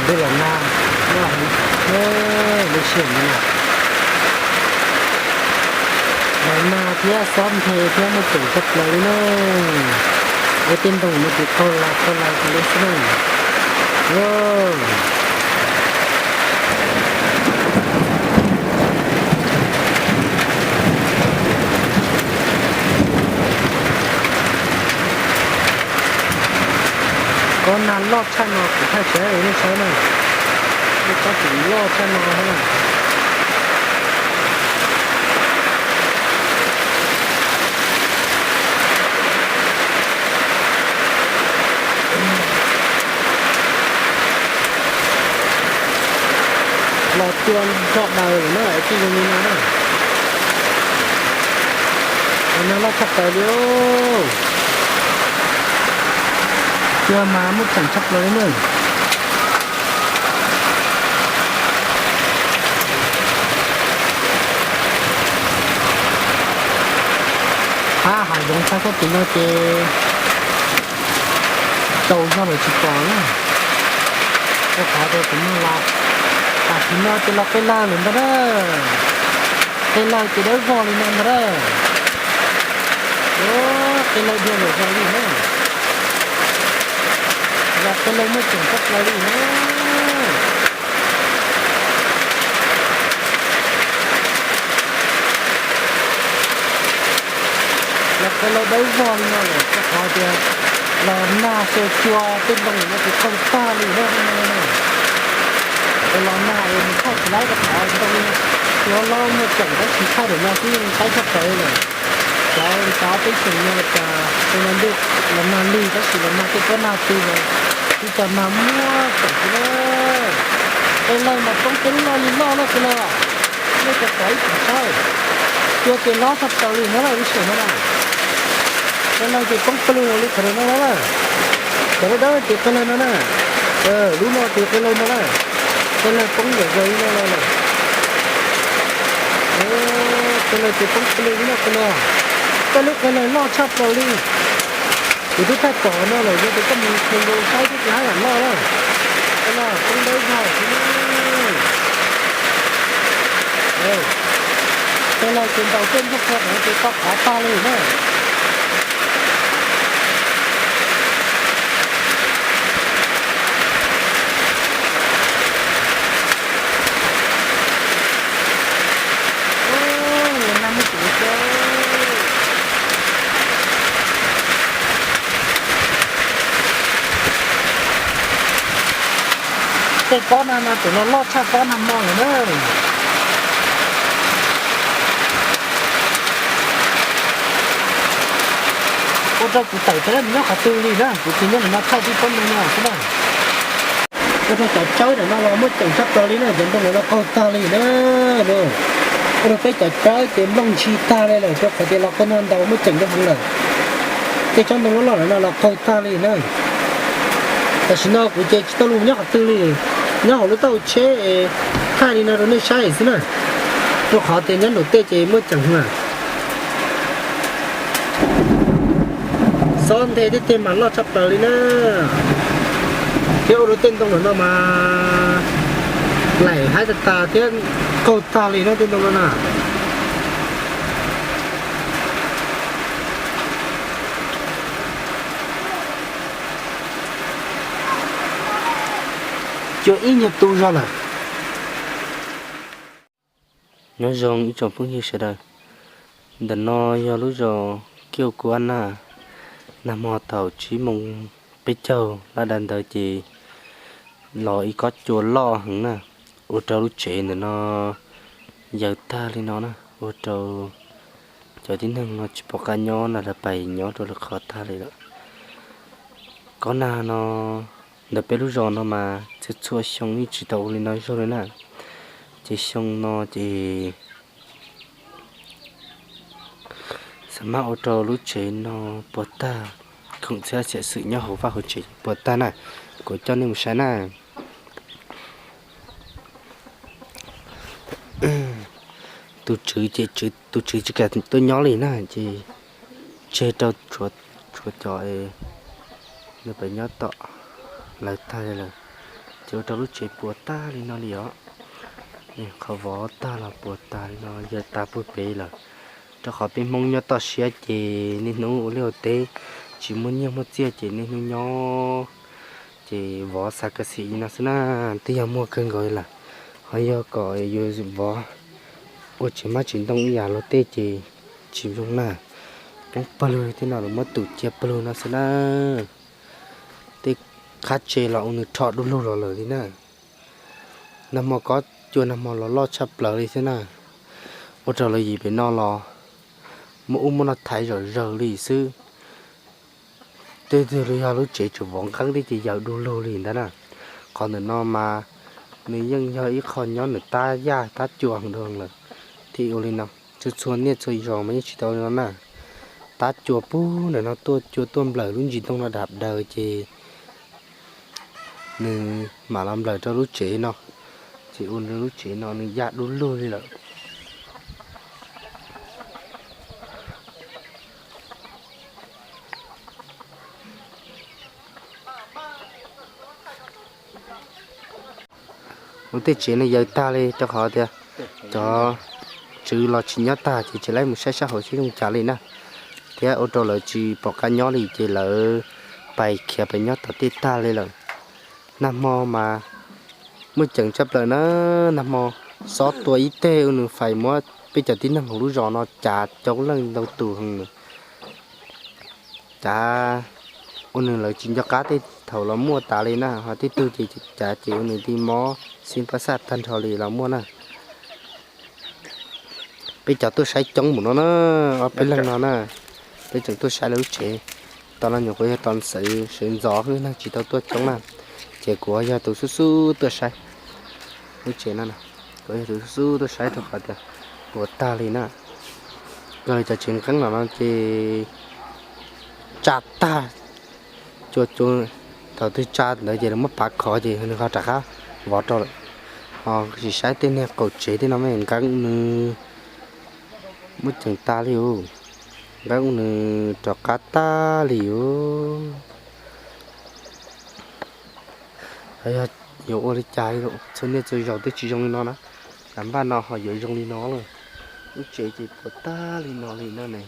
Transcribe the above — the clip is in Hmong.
Tej los nag, lub sij hawm no los nag thiab xob nthe thiab muaj ceem tshaj plaws li na. Ua tej ntoo no ces qaug las qaug las tas li xwb na. Kob nag loj tshaj no kuv thaij tsis tau nej saib na. Tej kob tseem loj tshaj no na. Los cua nrho daws lawm na, tsis zoo li no na. Los nag loj tshaj plaws li. Cua mas muaj ceem tshaj plaws li na. Hab hav zoov txog sab tim no ces tsaus zog lawm tsis pom na. Rau qhov tias kuv no los, tam sim no ces los qe lawg lawm ntag na. Qe lawg ces dawb vog li no ntag na. Qe lawg dhia zom zaws li na. Los qe lawg muaj ceem tshaj plaws li na. Los qe lawg dawb vog li no lawm rau qhov tias los nag xua cua tej ntoo no ces qaug tag li na. Los nag es mus thaij tsis laib rau qhov ntoo cua loj muaj ceem tab sis thaij ntawm no xwb yeej qaib tshaj plaws li lawm. Cov xyov peb xyoos no cas ua los ntuj los nag lig tab sis los nag tej kob nag twg los twb tau nag muaj ceem xwb na. Qe lawg mas poob peb lub loj li loj na qe lawg. Nej cov xav ib tsoom saib, cua ces loj tshaj plaws li no na lub sij hawm no na. Qe lawg ces poob pw li qhov no na. Cov dawb dawb ces qe lawg no na. Lub no ces qe lawg no na. Qe lawg poob zom zaws li no lawm. Qe lawg ces poob pw li no qe lawg. Tej lub qe lawg loj tshaj plaws li. Kuv twb thaij pom no lawm yog tias koj mus mus nkaus saib twb tsis haj yam loj na. Qe lawg poob dawb vog xwb na. Qe lawg ces ntaus tej ntuj qhua tom no ces tau qhov tag li na. Tej kob nag no tseem los loj tshaj kob nag hmo lawm na. Ua rau kuv tawm tsis tau nyob qhov twg li na, kuv tsis nyob ntawm no thaij tib pob ntoo no xwb na. Ua rau cov tsawb ntawm no los muaj ceem tshaj plaws li na, cov ntoo ntawm no qaug tag li na. Ua rau peb cov tsawb ces nplooj ntshis tag li lawm rau qhov tias los qe no ntaus muaj ceem rau heev lawm. Tej tsob ntoo loj loj ntawm no los qaug tag li na. Tam sim no kuv ces tsis tau los nyob qhov twg li, nyob hauv lub taub hau tsheb es thaij li no rau nej saib xwb na, rau qhov tias nyob nraum tej ces muaj ceem na. Xob nthe thiab tej mas loj tshaj plaws li na, thiab ua rau tej ntoo ntawm no mas laim haib tag tas thiab qaug tag li na tej ntoo no na. Cua ib nyuag tu zog lawm. Nyob zoo ib tsoom phooj ywg sawv daws, ntawm no yog lub zos Kiaus Kuj Ab Naj. Nag hmo thaum tsib moos peb caug lab da ntawd ces los ib kob cua loj heev na, ua rau lub tsev ntawm no yaws tag li no na, ua rau cov tib neeg no tsis pom qab nyob na, lawv pais nyob rau lwm qhov tag li lawm. Kob nag no ntawm peb lub zos no mas txhua txhua xyoo yeej tsis tau ua li no zog li na, ces xyoo no ces xav mas ua rau lub tsev no puas tag, khoom txhiab xyam xwm nyob hauv vaj hauv tsev puas tag na, kuv coj nej mus saib na. Tus tswv ces tus tswv tsis kam tuaj nyob li na, ces tseg rau tshuav cov nws pab nyob tom lawv tag li lawm. Ces ua rau lub tsev puas tag li no li os. Qhov vov tag los puas tag li no, yawg tag puag pem lawm. Rau qhov peb Hmoob nyob toj siab ces niaj hnub ua liaj ua teb, tsis muaj nyiaj muaj txiaj ces niaj hnub nyob ces vov xa ka xim li no xwb na, twb yog muaj kawg nkaus lawm. Ho yog kom yus vov ua tsis mab tsis ntoo ib yam luag tej ces tsis zoo na. Poob pawg lug tej no lawv muab tus cia pawg lug no xwb na. Tej qab tsev los ua nws rho du lug los lawm li na. Nag hmo kob cua nag hmo los loj tshaj plaws li xwb na. Ua rau lawv yim pem no los muaj ub muaj no thaiv zom zaws li xwb. Tej twg los yog lub tsev tseem vov nqeeb thiab ces yaws du lug li ntawd na. Qhov ntawm no mas nws yeej yog ib qho nyob nws tab yaj tab cua heev dua lawm, thiaj ua li no. Txhua txhua niaj txhua zaus mas yeej tsis tau li no na. Tab cua puag ntawm no tuaj, cua tuaj nplawm lub ntsis ntoo no dam daws ces nws mam los nplawm rau lub tsev no, ces ua rau lub tsev no nws yaj du lug li lawm. Ua tej tsev no yaws tag li rau qhov tias cov tswv los tsis nyob tag ces tsis laib mus saib sab hauv seb zoo cas li na, thiab ua rau lawv tsis pom qab nyob li ces lawv pais khiav pais nyob tom tej tag li lawm. Nag hmo mas muaj ceem tshaj plaws na, nag hmo xob tua ib teg ua nws fais muab peb cov tib neeg hauv lub zos no cav coob leej ntau tus heev. Cav ua nws lawv tsis nco qab tej thaum los muaj tas li na, ho tej tug ces cav ces ua nws ti mob xib pab xaj tag nrho li los muaj na. Peb cov tuaj saib coob mus no na, ob peb leeg no na, peb tseem tuaj saib lawv lub tsev. Tos no nyuam qhuav yog tos sawv ntxov xwb, neeg tsis tau tuaj coob na, ces kuv yog tus xub xub tuaj saib lub tsev no, kuv yog tus xub xub tuaj saib rau qhov tias puas tag li na. Yog li cov tsev nqeeb no no ces tsa tag, cua cua, thaum twg tsa ntawd ces lawv muab pav khov ces nws ho rov qab vov rau lawm. Ho sim saib tej niag qaum tsev tej no mas nqeeb nws muab ceem tas li os, nqeeb nws rov qab tag li os. Yog yuav ua li cas, txhua niaj txhua zaus twb tsis zoo li no na, lam npaj no ho yuav zoo li no lawm. Lub tsev ces puas tag li no li no ne.